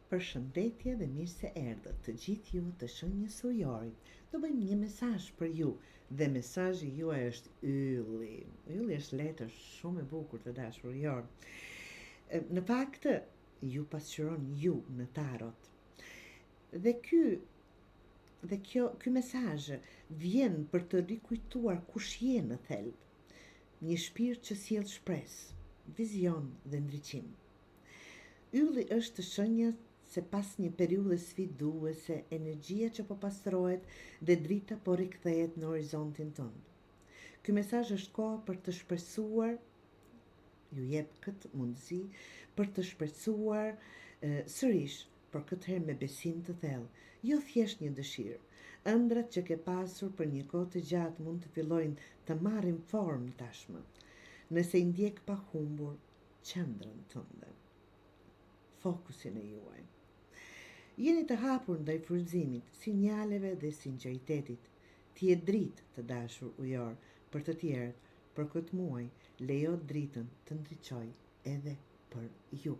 Përshëndetje dhe mirë se erdhët të gjithë ju të shenjës së ujorit. Do bëjmë një mesazh për ju dhe mesazhi juaj është ylli. Ylli është letër shumë e bukur të dashur ujor. Në fakt ju pasqyron ju në tarot. Dhe ky dhe kjo ky mesazh vjen për të rikujtuar kush je në thelb. Një shpirt që sjell shpresë, vizion dhe ndriçim. Ylli është shenja se pas një periudhe sfiduese, energjia që po pastrohet dhe drita po rikthehet në horizontin tënd. Ky mesazh është koha për të shpresuar, ju jep këtë mundësi për të shpresuar sërish, por këtë herë me besim të thellë, jo thjesht një dëshirë. Ëndrrat që ke pasur për një kohë të gjatë mund të fillojnë të marrin formë tashmë, nëse i ndjek pa humbur qendrën tënde, fokusin e juaj. Jeni të hapur ndaj frymëzimit, sinjaleve dhe sinqeritetit. Ti je dritë, të dashur ujor, për të tjerët, për këtë muaj, lejo dritën të ndriçojë edhe për ju.